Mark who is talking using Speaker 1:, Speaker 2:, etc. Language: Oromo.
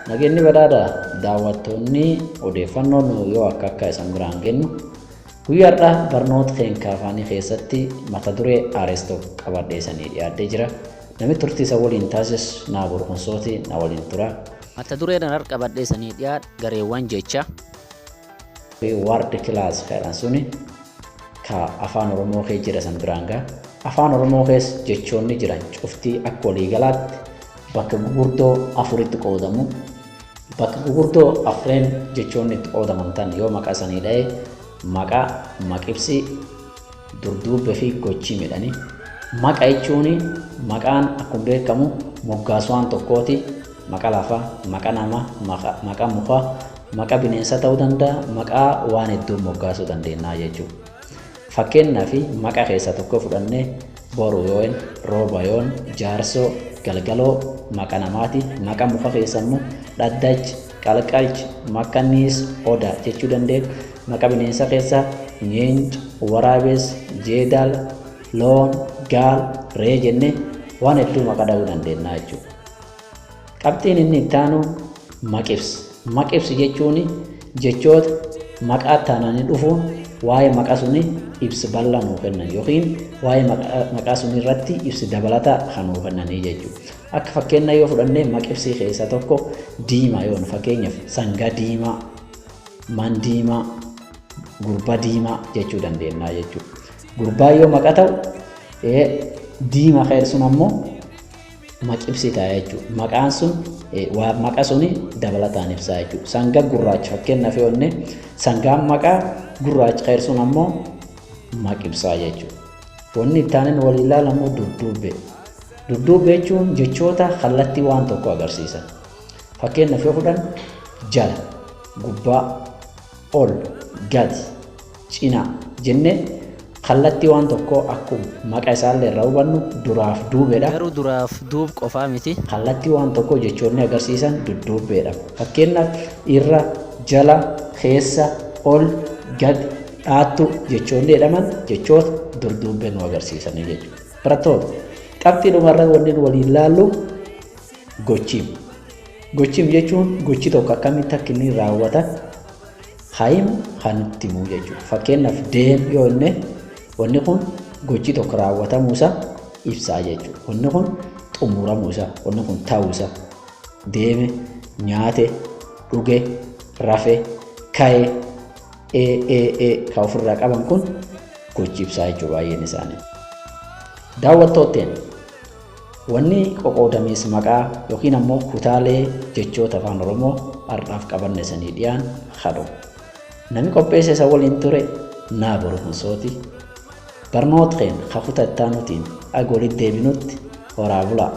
Speaker 1: Nageenyi badhaadha daawwattoonni odeeffannoo nu yoo akka akka isan biraan gennu guyyaa har'aa barnoota keenya afaanii keessatti mata duree Aarestoo qabadhee isanii dhiyaadhee jira. Namni turtii isa waliin taasisu naa burqunsooti na waliin tura.
Speaker 2: Mata dureen har'a qabadhee isanii dhiyaadhe gareewwan jecha.
Speaker 1: Word class jedhan suni ka afaan Oromoo kee jira san biraan gaa. Afaan Oromoo keessa jechoonni jiran cuftii akka waliigalaatti bakka gurguddoo afuritti qoodamu. Bakka gurguddoo afreen jechoonni itti qoodaman tan yoo maqaa isanii dha'e maqaa, maqibsii, durduubbee fi gochii midhani. Maqa jechuun maqaan akkuma beekamu moggaasa waan tokkooti. Maqa lafaa, maqa namaa, maqa mukaa, maqa bineensaa ta'uu danda'a, maqaa waan hedduu moggaasuu dandeenya jechuudha. Fakkeenyaaf maqa keessaa tokko fudhannee boru yoon, rooba yoon, jaarsoo, galgaloo maqa namaati. Maqa muka keessa immoo dhaddachi, qalqalchi, makkanniis, odaa jechuu dandeenya. Maqa bineensa keessaa nyeenca, waraabessa, jeedala, loon, gaala, re'ee jennee waan hedduu maqa dha'uu dandeenya jechuudha. Qabxiin inni itti aanu maqibsi. Maqibsi jechuun jechoota maqaa taananii dhufuun waa'ee maqa suni ibsi bal'aa nuu kennan yookiin waa'ee maqaa suni irratti ibsi dabalataa kan nuu kennanii jechuudha. Akka fakkeenya yoo fudhannee maqibsii keessaa tokko diimaa yoo fakkeenyaaf sangaa diimaa, man diimaa, gurba diimaa jechuu dandeenya jechuudha. Gurbaa yoo maqa ta'u diimaa kan sun ammoo maqibsii ta'a jechuudha. Maqaan sun maqa suni dabalataan ibsaa jechuudha. Sangaa gurraacha fakkeenyaaf yoo inni sangaan maqaa gurraacha kan sun ammoo maqibsaa jechuudha. Wanni itti aanan waliin ilaalamu dudduubbee. Dudduubbee jechuun jechoota kallattii waan tokko agarsiisan. Fakkeenyaaf yoo fudhan jala, gubbaa, ol, gadi, cinaa jennee kallattii waan tokkoo akkuma maqa isaallee irraa hubannu duraaf duubedha.
Speaker 2: Garuu duraaf duub qofaa miti.
Speaker 1: Kallattii waan tokkoo jechoonni agarsiisan dudduubbeedha. Fakkeenyaaf irra, jala, keessa, ol, gadi, dhaattu jechoonni jedhaman jechoota dudduubbee nu agarsiisanii jechuudha. Barattoota qabxii dhumarra wanni nu waliin ilaallu gochiim. Gochiim jechuun gochi tokko akkamitti akka inni raawwata hayimu kan nutti himu jechuudha. Fakkeenyaaf deem yoo inni wanni kun gochi tokko raawwatamuu isaa ibsaa jechuudha. Wanni kun xumuramuu isaa, wanni kun ta'uu isaa, deeme, nyaate, dhuge, rafe, ka'e, ee ee ee kan ofirraa qaban kun gochi ibsaa jechuudha baay'een isaanii. Daawwattootteen wanni qoqoodamees maqaa yookiin ammoo kutaalee jechoota afaan Oromoo har'aaf qabanne sanii dhiyaan kadhu. Namni qopheesse isa waliin ture naa boru kunsooti. Barnoota keenya kakuta itti aanutiin aga walitti deebinutti horaa bulaa.